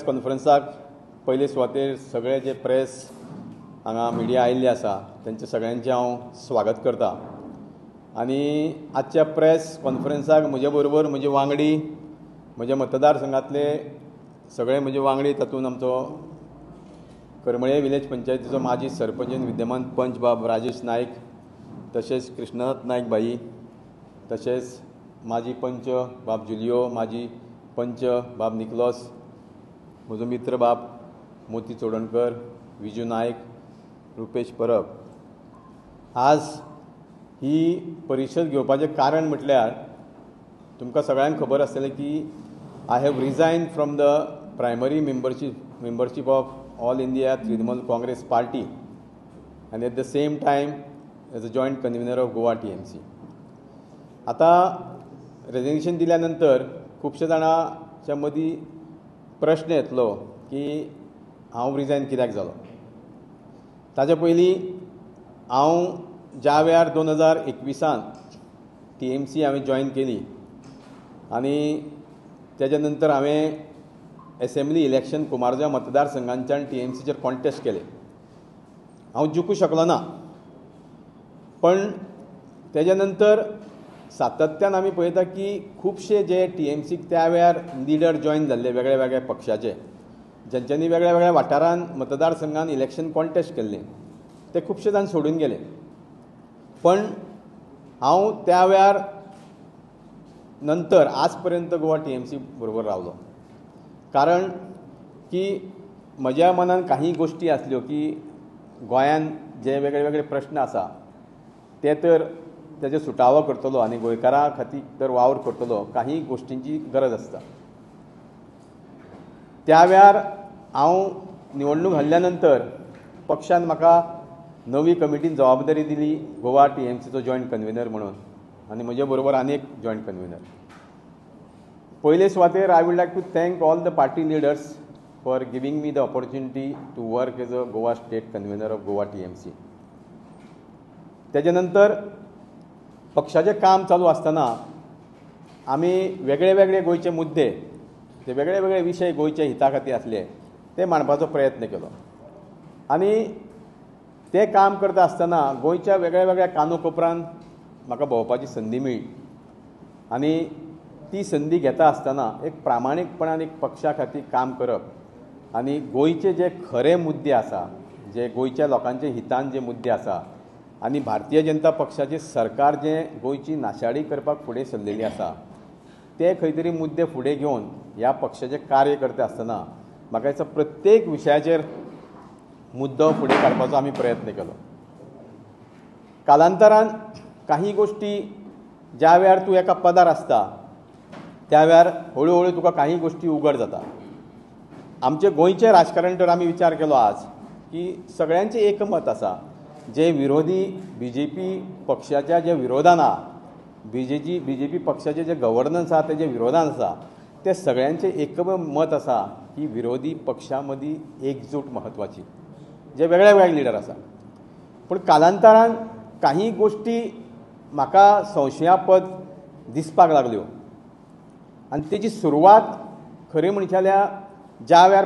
कॉन्फरन्साक पयले सुवातेर सगळे जे प्रेस हांगा मिडिया आयिल्ले आसा तांचे सगळ्यांचें हांव स्वागत करता. आनी आजच्या प्रेस कॉन्फरन्साक म्हजे बरोबर म्हजे वांगडी, म्हज्या मतदारसंघातले सगळे म्हजे वांगडी, तातूंत आमचो करमळे विलेज पंचायतीचो माजी सरपंच आनी विद्यमान पंच बाब राजेश नायक, तशेंच कृष्णनाथ नायक भाई, तशेंच माजी पंच बाब जुलियो, माजी पंच बाब निकलोस, म्हजो मित्र बाब मोती चोडणकर, विजू नायक, रुपेश परब. आज ही परिशद घेवपाचें कारण म्हटल्यार तुमकां सगळ्यांक खबर आसतलें की I have resign from the primary membership of All India Trinamool Congress Party and at the same time as a joint convener of Goa TMC. आतां रेजिग्नेशन दिल्या नंतर खुबशे जाणांच्या मदीं प्रश्न येतलो की हांव रिजायन कित्याक जालो. ताच्या पयलीं हांव ज्या वेळार 2021 TMC हांवें जॉयन केली आनी तेज्या नंतर हांवें एसेंब्ली इलेक्शन कुमारजुंव्या मतदारसंघांच्यान TMCचेर कॉन्टेस्ट केले. हांव जिखूं शकलो ना, पण तेज्या नंतर सातत्यान आमी पळयता की खुबशे जे TMCक त्या वेळार लिडर जॉयन जाल्ले वेगळ्या वेगळ्या पक्षाचे, ज्यांच्यांनी वेगळ्या वेगळ्या वाठारान मतदारसंघान इलेक्शन कॉन्टेस्ट केल्ले, ते खुबशे जाण सोडून गेले. पण हांव त्या वेळार नंतर आज पर्यंत गोवा TMC बरोबर रावलो, कारण की म्हज्या मनान काही गोश्टी आसल्यो की गोंयान जे वेगळे वेगळे प्रश्न आसा ते तर तेजे सुटावो करतलो आनी गोंयकारां खातीर तर वावर करतलो, काही गोश्टींची गरज आसता. त्या वेळार हांव निवडणूक हरल्या नंतर पक्षान म्हाका नवी कमिटीन जबाबदारी दिली गोवा TMCचो जॉयंट कन्व्हिनर म्हणून, आनी म्हजे बरोबर आनी एक जॉयंट कन्व्हिनर. पयले सुवातेर I would like to thank all the party leaders for giving me the opportunity to work as a Goa state convener of Goa TMC. तेजे नंतर पक्षाचें काम चालू आसतना आमी वेगळे वेगळे गोंयचे मुद्दे, ते वेगळे वेगळे विशय गोंयच्या हिता खातीर आसले ते मांडपाचो प्रयत्न केलो. आनी तें काम करता आसतना गोंयच्या वेगळ्या वेगळ्या कानोकोपरान म्हाका भोंवपाची संदी मेळ्ळी आनी ती संदी घेता आसतना एक प्रामाणीकपणान एक पक्षा खातीर काम करप आनी गोंयचे जे खरे मुद्दे आसा, जे गोंयच्या लोकांचे हितान जे मुद्दे आसा आनी भारतीय जनता पक्षाचें सरकार जें गोंयची नाशाडी करपाक फुडें सरलेली आसा ते खंय तरी मुद्दे फुडें घेवन ह्या पक्षाचें कार्य करता आसतना म्हाका दिसता प्रत्येक विशयाचेर मुद्दो फुडें काडपाचो आमी प्रयत्न केलो. कालांतरान काही गोश्टी ज्या वेळार तूं एका पदार आसता त्या वेळार हळू हळू तुका काही गोश्टी उगड जाता. आमचें गोंयचें राजकारण तर आमी विचार केलो आज की सगळ्यांचें एकमत आसा, जे विरोधी BJP पक्षाच्या जे विरोधान आहा, BJP पक्षाचें जे गव्हर्नन्स आहा तेजे विरोधान आसा, ते सगळ्यांचें एकमत आसा की विरोधी पक्षां मदीं एकजूट म्हत्वाची, जे वेगळे वेगळे लिडर आसा. पूण कालांतरान काही गोश्टी म्हाका संशयापद दिसपाक लागल्यो आनी तेजी सुरवात खरें म्हणशाल्यार ज्या वेळार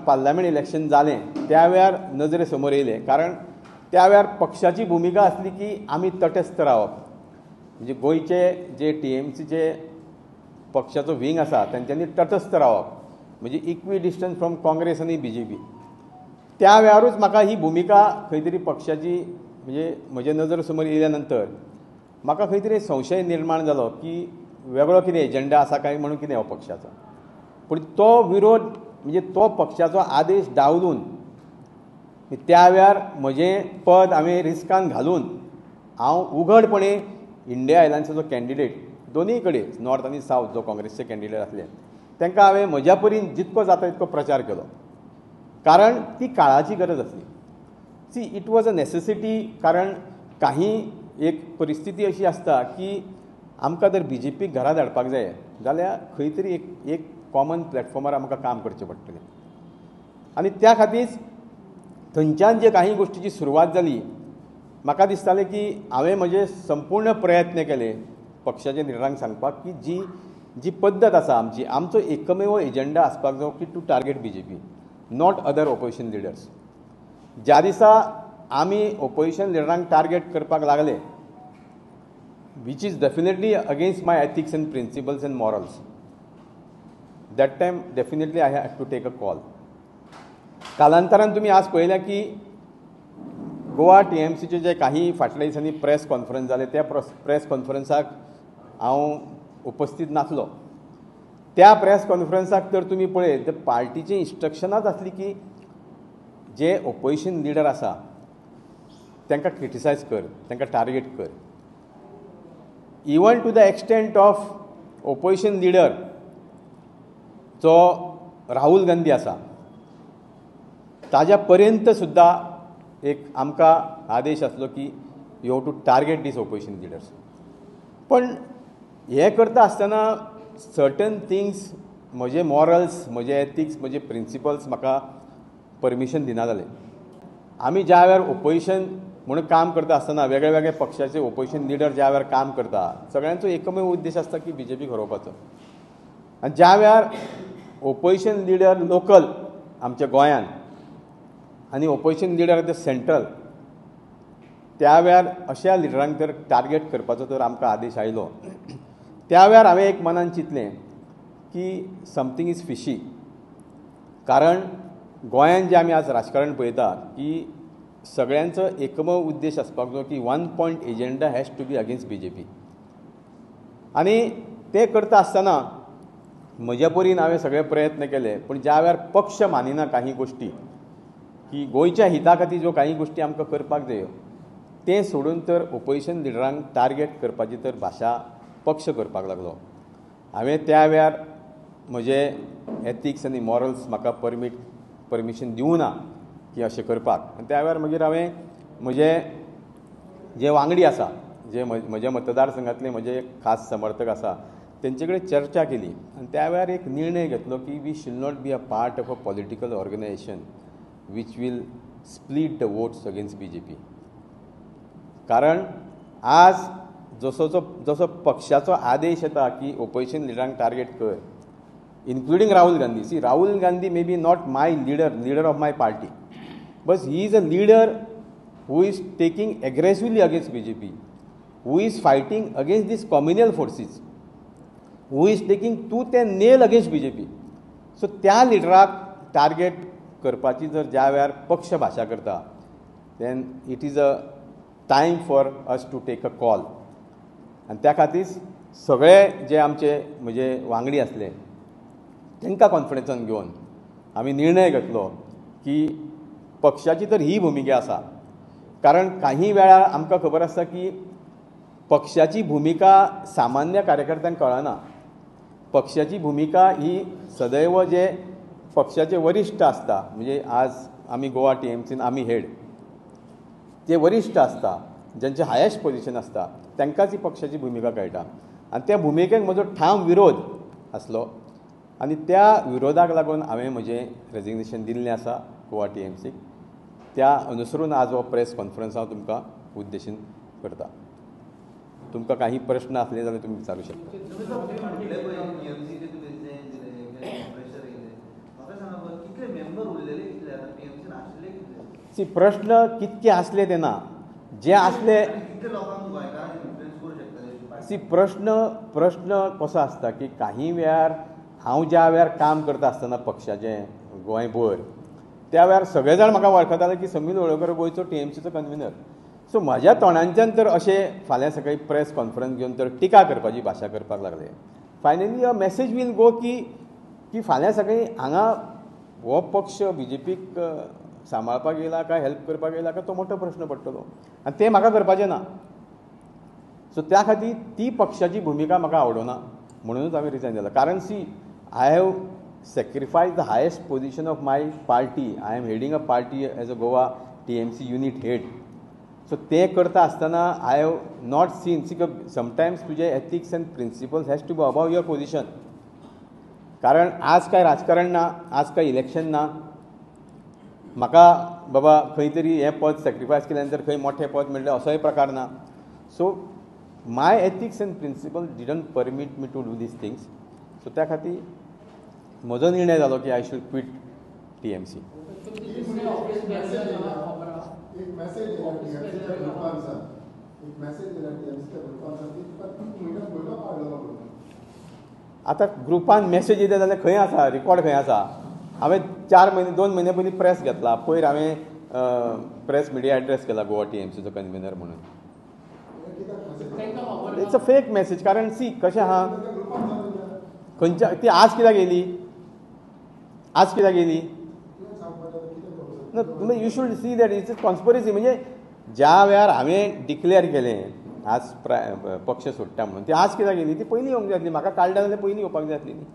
पार्लमेंट इलेक्शन जालें त्या वेळार नजरे समोर येयलें. कारण त्या वेळार पक्षाची भुमिका आसली की आमी तटस्थ रावप, म्हणजे गोंयचे जे TMCचे पक्षाचो विंग आसा तेंच्यांनी तटस्थ रावप, म्हणजे इक्वी डिस्टन्स फ्रॉम काँग्रेस आनी BJP. त्या वेळारूच म्हाका ही भुमिका खंय तरी पक्षाची म्हणजे म्हजे नजर समोर येयल्या नंतर म्हाका खंय तरी संशय निर्माण जालो की वेगळो कितें एजेंडा आसा काय म्हणून कितें हो पक्षाचो. पूण तो विरोध म्हणजे तो पक्षाचो आदेश डावलून त्या वेळार म्हजें पद हांवें रिस्कान घालून हांव उघडपणे इंडिया एलायन्साचो कॅन्डिडेट दोनूय कडेन नॉर्थ आनी सावथ जो काँग्रेसचे कॅन्डिडेट आसले तांकां हांवें म्हज्या परीन जितको जाता तितको प्रचार केलो, कारण ती काळाची गरज आसली. See it was a necessity, कारण काही एक परिस्थिती अशी आसता की आमकां जर BJPक घरा धाडपाक जाय जाल्यार खंय तरी एक कॉमन प्लॅटफॉर्मार आमकां काम करचें पडटलें. आनी त्या खातीर थंयच्यान जे काही गोश्टीची सुरवात जाली, म्हाका दिसतालें की हांवें म्हजे संपूर्ण प्रयत्न केले पक्षाच्या लिडरांक सांगपाक की जी जी पद्दत आसा आमची, आमचो एकमेव एजेंडा आसपाक जाय की to target BJP, not other opposition leaders. ज्या दिसा आमी ओपोजिशन लिडरांक टार्गेट करपाक लागले, which is definitely against my ethics and principles and morals, that time definitely I have to take a call. कालांतरान तुमी आज पळयल्या की गोवा टीएमसीचे जे काही फाटल्या दिसांनी प्रेस कॉन्फरन्स जाले, त्या प्रेस कॉन्फरन्साक हांव उपस्थित नासलो. त्या प्रेस कॉन्फरन्साक तर तुमी पळयत तर पार्टीची इन्स्ट्रक्शनाच आसली की जे ओपोजिशन लिडर आसा तांकां क्रिटिसायज कर, तांकां टार्गेट कर, even to the extent of opposition leader जो राहुल गांधी आसा ताज्या पर्यंत सुद्दां एक आमकां आदेश आसलो की you have to target these opposition leaders. पण हें करता आसतना सर्टन थिंग्स म्हजे मॉरल्स, म्हजे एथिक्स, म्हजे प्रिंसिपल्स म्हाका परमिशन दिना जाले. आमी ज्या वेळार ओपोजिशन म्हणून काम करता आसतना वेगळे वेगळे पक्षाचे ओपोजिशन लिडर ज्या वेळार काम करता, सगळ्यांचो एकमेव उद्देश आसता की बीजेपीक हरोवपाचो. आनी ज्या वेळार ओपोजिशन लिडर लोकल आमच्या गोंयान आनी ओपोजिशन लिडर the central, त्या वेळार अशा लिडरांक जर टार्गेट करपाचो जर आमकां आदेश आयलो, त्या वेळार हांवें एक मनान चिंतलें की समथींग is fishy. कारण गोंयान जें आमी आज राजकारण पळयता की सगळ्यांचो एकमेव उद्देश आसपाक जाय की one point agenda has to be against BJP. आनी ते करता आसतना म्हज्या परीन हांवें सगळे प्रयत्न केले, पूण ज्या वेळार पक्ष मानिना काही गोश्टी की गोंयच्या हिता खातीर ज्यो काही गोश्टी आमकां करपाक जायो तें सोडून तर ओपोजिशन लिडरांक टार्गेट करपाची तर भाशा पक्ष करपाक लागलो. हांवें त्या वेळार म्हजे एथिक्स आनी मॉरल्स म्हाका परमिशन दिवं ना की अशें करपाक. आनी त्या वेळार मागीर हांवें म्हजे जे वांगडी आसा, जे म्हज्या मतदारसंघातले म्हजे खास समर्थक आसा तेंचे कडेन चर्चा केली आनी त्या वेळार एक निर्णय घेतलो की we should not be a part of a political organisation which will split the votes against BJP. कारण आज जसो जसो पक्षाचो आदेश येता की ओपोजिशन लिडरांक टार्गेट कर, including Rahul Gandhi. See, Rahul Gandhi may be not my leader, leader of my party, but he is a leader who is taking aggressively against BJP, who is fighting against these communal forces, who is taking tooth and nail against BJP. So त्या लिडराक target करपाची जर ज्या वेळार पक्ष भाशा करता, then it is a time for us to take a call. आनी त्या खातीर सगळे जे आमचे म्हजे वांगडी आसले तांकां कॉन्फिडन्सान घेवन आमी निर्णय घेतलो की पक्षाची तर ही भुमिका आसा. कारण काही वेळार आमकां खबर आसता की पक्षाची भुमिका सामान्य कार्यकर्त्यांक कळना. पक्षाची भुमिका ही सदैव जे पक्षाचे वरिश्ठ आसता, म्हणजे आज आमी गोवा टीएमसीन आमी हेड, जे वरिश्ठ आसता ज्यांचे हायेस्ट पोजिशन आसता तांकांच ही पक्षाची भुमिका कळटा. आनी त्या भुमिकेक म्हजो ठाम विरोध आसलो आनी त्या विरोधाक लागून हांवें म्हजें रेजिग्नेशन दिल्लें आसा गोवा टीएमसीक. त्या अनुसरून आज हो प्रेस कॉन्फरन्स हांव तुमकां उद्देशीन करता. तुमकां काही प्रश्न आसले जाल्यार तुमी विचारूं शकता. सी, प्रश्न कितके आसले ते ना, जे आसले सी प्रश्न कसो आसता की काही वेळार हांव ज्या वेळार काम करता आसतना पक्षाचें गोंयभर, त्या वेळार सगळे जाण म्हाका वळखताले की समीर लोळेकर गोंयचो टीएमसीचो कन्विनर. सो म्हज्या तोंडांच्यान तर अशें फाल्यां सकाळीं प्रेस कॉन्फरन्स घेवन तर टिका करपाची भाशा करपाक लागले, finally a message will go की की फाल्यां सकाळीं हांगा हो पक्ष बीजेपीक सांबाळपाक येयला काय हेल्प करपाक येयला काय तो मोठो प्रश्न पडटलो आनी तें म्हाका करपाचें ना. सो त्या खातीर ती पक्षाची भुमिका म्हाका आवडना म्हणूनच हांवें रिजायन दिलां. कारण see, I have sacrifice the highest position of my party. I am heading a party as a Goa TMC unit head. So ते करता आसतना I have not seen, see sometimes तुजे ethics and principles has to be above your position. कारण आज काय राजकारण ना, आज काय इलेक्शन ना, म्हाका बाबा खंय तरी हें पद सॅक्रिफायस केल्या नंतर खंय मोठें पद मेळ्ळें असोय प्रकार ना. So my ethics and principle didn't permit me to do these things. So त्या खातीर म्हजो निर्णय जालो की I should quit TMC. आतां ग्रुपान मॅसेज येता जाल्यार खंय आसा रिकॉर्ड, खंय आसा? हांवें 4 म्हयने 2 म्हयने पयलीं प्रेस घेतला, पयर हांवें प्रेस मिडिया एड्रेस केला गोवा टीएमसीचो कन्वेनर म्हणून. It's a fake message. कारण सी कशें आहा, खंयच्या ती आज कित्याक येयली, आज कित्याक येयली ना? You should see that it's a conspiracy. म्हणजे ज्या वेळार हांवें डिक्लेअर केलें आज पक्ष सोडटा म्हणून, ती आज कित्याक येयली? ती पयलीं येवंक जाय आसली. म्हाका काडल्या जाल्यार पयलीं येवपाक जाय आसली न्ही.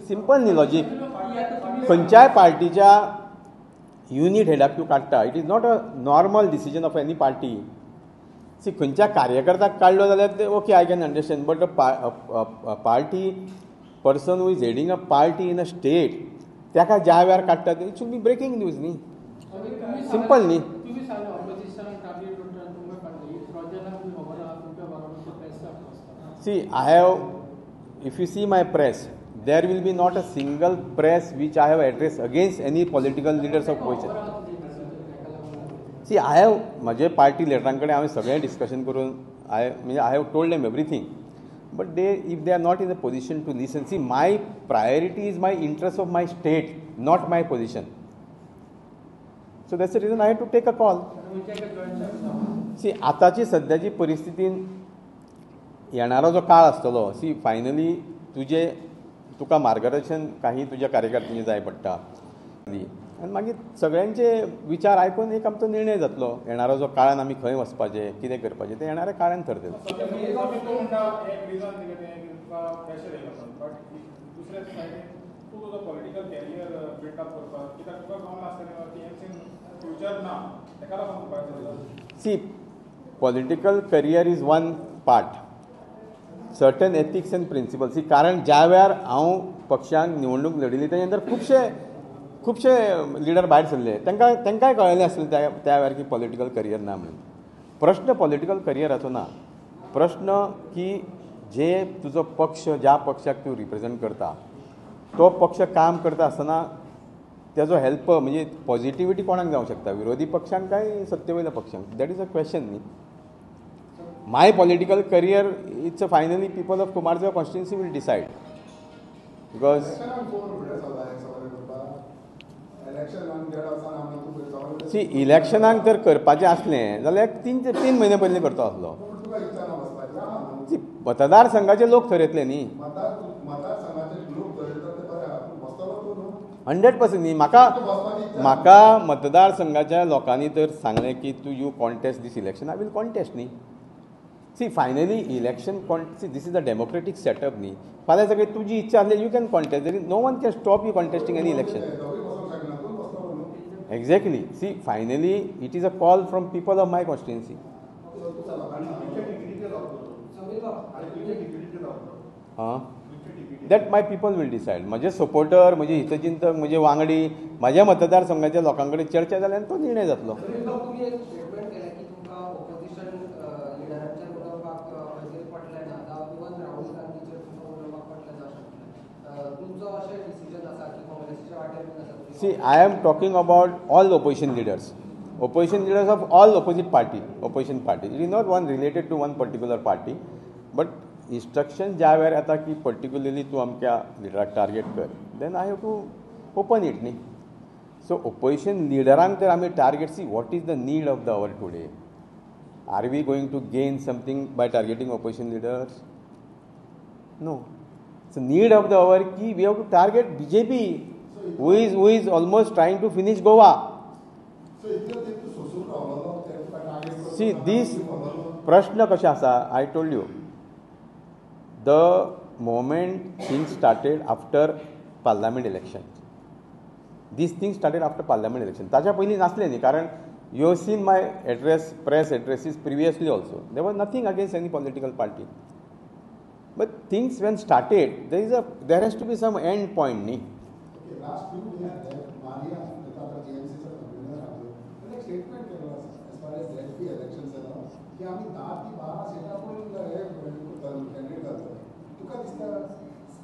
सिंपल न्ही लॉजीक. खंयच्याय पार्टीच्या युनीट हेडाक तूं काडटा, it is not a normal decision of any party. See खंयच्या कार्यकर्त्याक काडलो जाल्यार ते okay, I can understand, but a party person who is heading a party in a state ताका ज्या वेळार काडटा it should be breaking news न्ही, simple न्ही. See, I have, if you see my press, there will be not a single press which I have addressed against any political leaders of opposition. See, I have, म्हजे party लिडरां कडेन हांवें सगळें discussion करून I म्हणजे I have told them everything, but they if they are not in a position to listen. See, my priority is my interest of my state, not my position. So that's the reason I have to take a call. See, आतांची सद्याची परिस्थितीन येणारो जो काळ आसतलो, C finally तुजे तुका मार्गदर्शन काही तुज्या कार्यकर्त्यांनी जाय पडटा आनी मागीर सगळ्यांचे विचार आयकून एक आमचो निर्णय जातलो. येणारो जो काळान आमी खंय वचपाचें, कितें करपाचें तें येणाऱ्या काळान थरतलें. See, political career is one part, certain ethics and principles. कारण ज्या वेळार हांव पक्षान निवडणूक लढिल्ली तेच्या नंतर खुबशे खुबशे लिडर भायर सरले, तांकां तांकांय कळ्ळें आसलें त्या त्या वेळार की पॉलिटिकल करियर ना म्हणून. प्रश्न पॉलिटिकल करियराचो ना, प्रश्न की जे तुजो पक्ष ज्या पक्षाक तूं रिप्रेजेंट करता तो पक्ष काम करता आसतना तेजो हेल्प म्हणजे पॉझिटिविटी कोणाक जावंक शकता, विरोधी पक्षांक काय सत्ते वयल्या पक्षांक? That is a question न्ही. My political career, it's a finally people of Kumarjava constituency will decide. Because see, इलेक्शनाक जर करपाचें आसलें जाल्यार 3 म्हयने पयलीं करता आसलो. सी, मतदारसंघाचे लोक थरयतले न्ही, 100% न्ही. म्हाका म्हाका मतदारसंघाच्या लोकांनी तर सांगलें की तूं you contest this election, I will contest न्ही. See, finally election, see, this is a democratic setup न्ही. फाल्यां सगळी तुजी इच्छा आसली you can contest, there is no one can stop you contesting any election. Exactly. See, finally it is a call from people of my constituency. हां, that my people will decide. म्हजे supporter, म्हजे हितचिंतक, म्हजे वांगडी, म्हज्या मतदारसंघाच्या लोकां कडेन चर्चा जाली आनी तो निर्णय जातलो. See, I am talking about all opposition leaders. Opposition leaders of all opposite party, opposition party. It is not one related to one particular party, but instruction ज्या वेळार येता की पर्टिक्युलरली तूं अमक्या लिडराक टार्गेट कर, then I have to open it न्ही. So opposition लिडरांक तर आमी target, see what is the need of the hour today. Are we going to gain something by targeting opposition leaders? No. So need of the hour की we have to target BJP who is almost trying to finish Goa. See, this प्रश्न कशें आसा, I told you, the moment things started after parliament election, this thing started after parliament election. ताच्या पयलीं नासलें न्ही, कारण you have seen my address, press addresses previously also, there was nothing against any political party. But things when started, there has to be some end point न्ही. Last few days that Maria TMC चा convener आहे, त्याने एक statement केलं as far as ZP elections आहे की आम्ही 10 ते 12 सीटा पण हे कॅन्डिडेट घालतो. तुका दिसता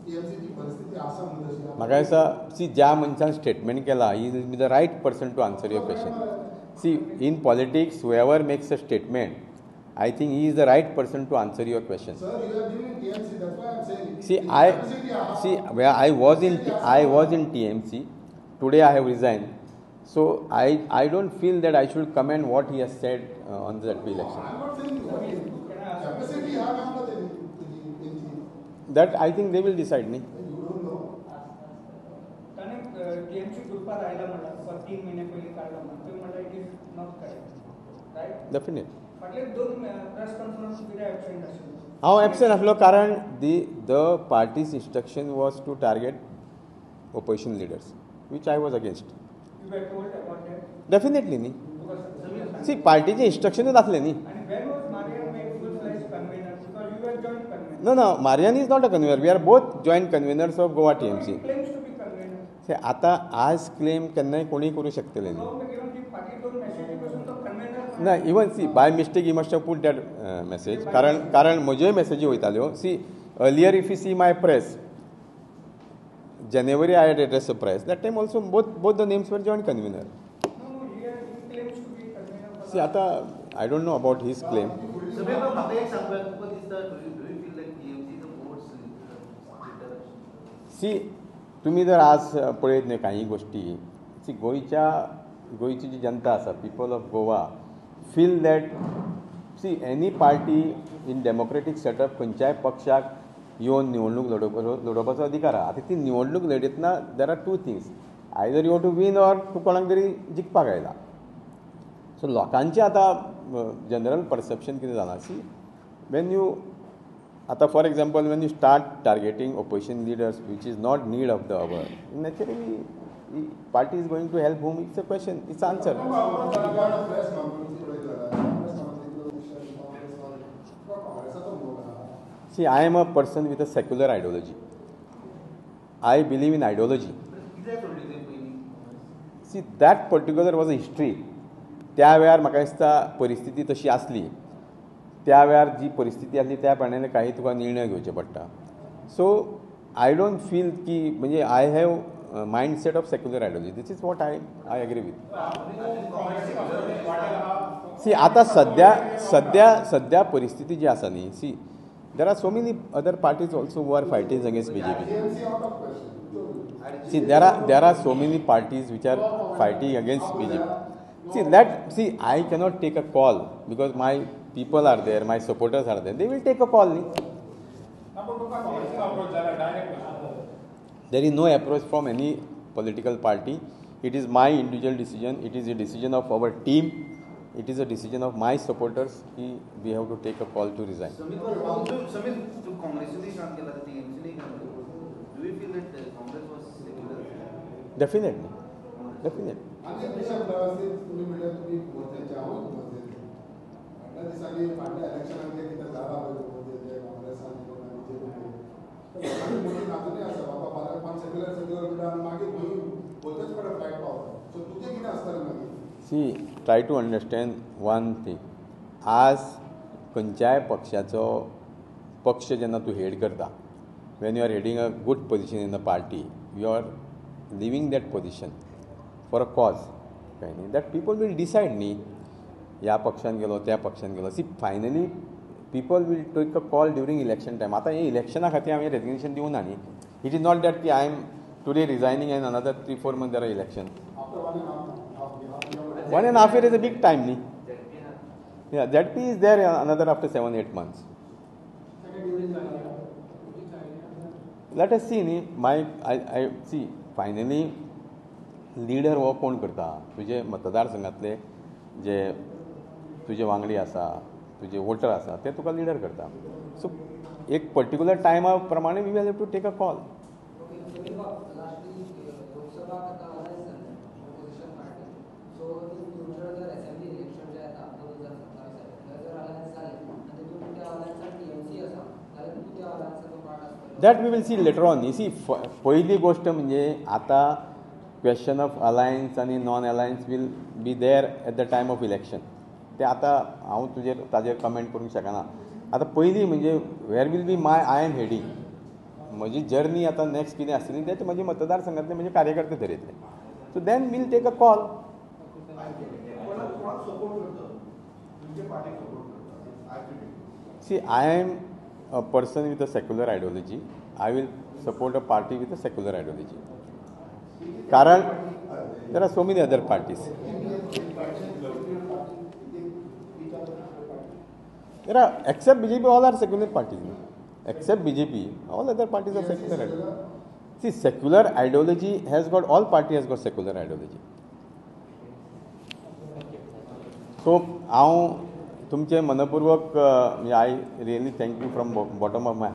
टीएमसीची परिस्थिती आसा म्हणून तशी. म्हाका दिसता, सी, ज्या मनशान स्टेटमेंट केला, he is be the right person to answer your question. See, in politics, whoever makes a statement, I think he is the right person to answer your question. Sir, you have been in TMC, that's why I am saying. See, I see where I was in TMC. Today I have resigned. So I don't feel that I should comment what he has said on the ZP election. I am not saying capacity हा काय म्हणलं त्यांनी त्यांची. That I think they will decide, न्ही? You don't know. ताणें TMC ग्रुपार आयला म्हणला, तुका 3 म्हयने पयलीं काडला म्हणून. तुवें म्हणलें it is not correct, right? Definitely. फाटले दोन प्रेस कॉन्फरन्स कित्याक एबसेंट आशिल्लो? हांव एबसेंट आसलो कारण the party's instruction was to target opposition leaders, which I was against. You were told about that? Definitely न्ही. तुका सी, पार्टीचें इन्स्ट्रक्शनूच आसलें न्ही. आनी when was Marian made full fledge convener, because you were joint convener? No, Marian is not a convener. We are both joint conveners of Goa TMC. Claims to be convener. See, आता आज claim केन्नाय कोणीय करूं शकतले न्ही. Even ती फाटली दोन मॅसेजी पासून तो कन्वेनर. ना, even, see, by mistake he must have put that message, कारण म्हज्योय मॅसेजी वयताल्यो. See, earlier if you see my press, January I had address a press, that time also both the names were joint convener. No, he claims to be convener. See, आतां I don't know about his claim. Sameer, म्हाका एक सांगपाक तुका दिसता, do you feel that TMC is a more splitter? See, तुमी जर आज पळयत न्हय काही गोश्टी, सी, गोंयच्या गोंयची जी जनता आसा, people of Goa feel that, see, any party in democratic setup, खंयच्याय पक्षाक येवन निवडणूक लडोवपाचो अधिकार आहा. आतां ती निवडणूक लडयतना there are two things: either you to win or तूं कोणाक तरी जिखपाक आयला. सो लोकांचें आतां जनरल परसेप्शन कितें जालां, सी, when you आतां, for example, when you start targeting opposition leaders, which is not need of the hour, naturally party is going to help whom? It's a question, it's answer. Press conference पळयत जाल्यार press conference काँग्रेसाचो मोग आहा. See, I am a person with a secular ideology. I believe in ideology. कित्याक सोडली तुवें पयलीं? See, that particular was a history. त्या वेळार म्हाका दिसता परिस्थिती तशी आसली. त्या वेळार जी परिस्थिती आसली त्या प्रमाणे काही तुका निर्णय घेवचे पडटा. सो I don't feel की म्हणजे I have mindset of secular ideology. This is what I agree with. See, आतां सध्या परिस्थिती जी आसा न्ही, see, there are so many other parties also who are fighting against BJP. TMC out of question. See, there are so many parties which are fighting against BJP. See that, see, I cannot take a call because my people are there, my supporters are there. They will take a call. न्ही? ना, पण तुका काँग्रेसीन approach जाला direct? There is no approach from any political party. It is my individual decision. It is a decision of our team. It is a decision of my supporters की we have to take a call to resign. Sameer, Sameer, तूं काँग्रेसीनूय काम केलां, टीएमसीनूय काम केलां. Do you feel that Congress was secular? Definitely. Definitely. आनी एक विशय व्यवस्थीत तुमी म्हणल्यार तुमी गोमतेचे, हांवूय गोमतेचे. फाटल्या दिसांनी फाटल्या इलेक्शनाक जें कितें जालां पळय गोमतेचें काँग्रेसान, बीजेपी, लोकांनी मोठी अजुनूय आसा बाबा फाल्यां कोण सेक्युलर सेक्युलर म्हणटा आनी मागीर खंय वयताच पडटा फ्लायट पावता. सो तुजें कितें आसतलें मागीर? See, try to understand one thing. आज खंयच्याय पक्षाचो पक्ष जेन्ना तूं हेड करता, when you are heading a good position in the party, you are leaving that position for a cause, कळ्ळें न्ही? That people will decide न्ही, ह्या पक्षान गेलो, त्या पक्षान गेलो. See, finally people will take a call during election time. आतां हें इलेक्शना खातीर हांवें रेजिग्नेशन दिवना न्ही. It is not that की I am today resigning and another 3-4 month there are election. After one and half. One and half year is a big time न्ही. Yeah, ZP is there another after 7-8 months. Let us see न्ही. My I see, finally leader हो कोण करता? तुजे मतदारसंघातले जे तुजे वांगडी आसा, तुजे वोटर आसा, ते तुका लिडर करता. सो एक पर्टिक्युलर टायमा प्रमाणे we will have to take a call. Okay, Sameer बाब, lastly, Lok Sabha आतां अलायन्स जाल्लें opposition party. So in future जर असेंब्ली इलेक्शन जे येता 2027, थंय जर अलायन्स जालें आनी तितून त्या अलायन्सान टीएमसी आसा जाल्यार तूं त्या अलायन्साचो पार्ट आसतलो? That we will see later on. See, पयली गोश्ट म्हणजे आतां क्वेश्चन ऑफ अलायन्स आनी non alliance will be there at the time of election. ते आतां हांव तुजेर ताजेर कमेंट करूंक शकना. आतां पयली म्हणजे where will be my I am heading. म्हजी जर्नी आतां नॅक्स्ट कितें आसतली तें म्हजे मतदारसंघातले म्हजे कार्यकर्ते थरयतले. So then we'll take a call. See, I am a person with a secular ideology. I will support a party with a secular ideology. कारण there are so many other parties. There are, except BJP, all are secular parties. Except BJP, all other parties are secular. See, secular ideology has got, all party has got secular ideology. So, हांव तुमचे मनपूर्वक, I really thank you from bottom of my